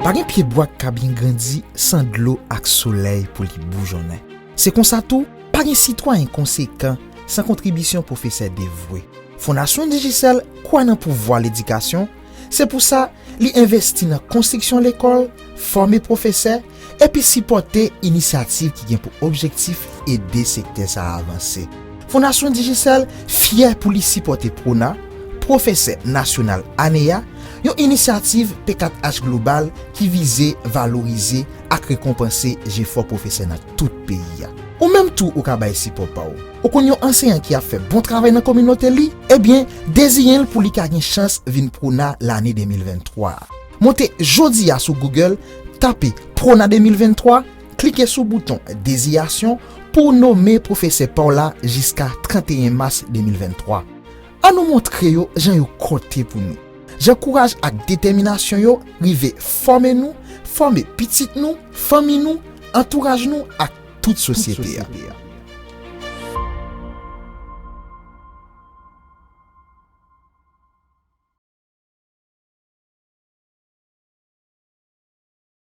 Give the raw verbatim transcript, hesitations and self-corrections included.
Pa gen pyebwa k ka byen grandi san dlo ak solèy pou li boujonnen. Se konsa tou, pa gen sitwayen konsekan san kontribisyon pwofesè devwe. Fondasyon Digicel kwè nan pouvwa ledikasyon, se pou sa li envesti nan konstriksyon lekòl, fòme pwofesè, epi sipòte inisyativ ki gen pou objektif ede sektè sa a avanse. Fondasyon Digicel fyè pou li sipòte Prona, pwofesè nasyonal ane a, yon inisyativ P kat H Global ki vize valorize ak rekonpanse jefò pwofesè nan tout peyi a. Ou menm tou ou ka bay sipò pa w. Ou konn yon anseyan ki ap fè bon travay nan kominote li? Ebyen, deziyen l pou li ka gen chans vin Prona lane de mil venntwa a. Monte jodi a sou Google, tape Prona de mil venntwa, klike sou bouton deziyasyon pou w nome pwofesè pa w la jiska trannteyen mas de mil venntwa. An nou montre yo jan yo konte pou nou. Jan kouraj ak detèminasyon yo rive fòme nou, fòme pitit nou, fanmi nou, antouraj nou ak tout sosyete a.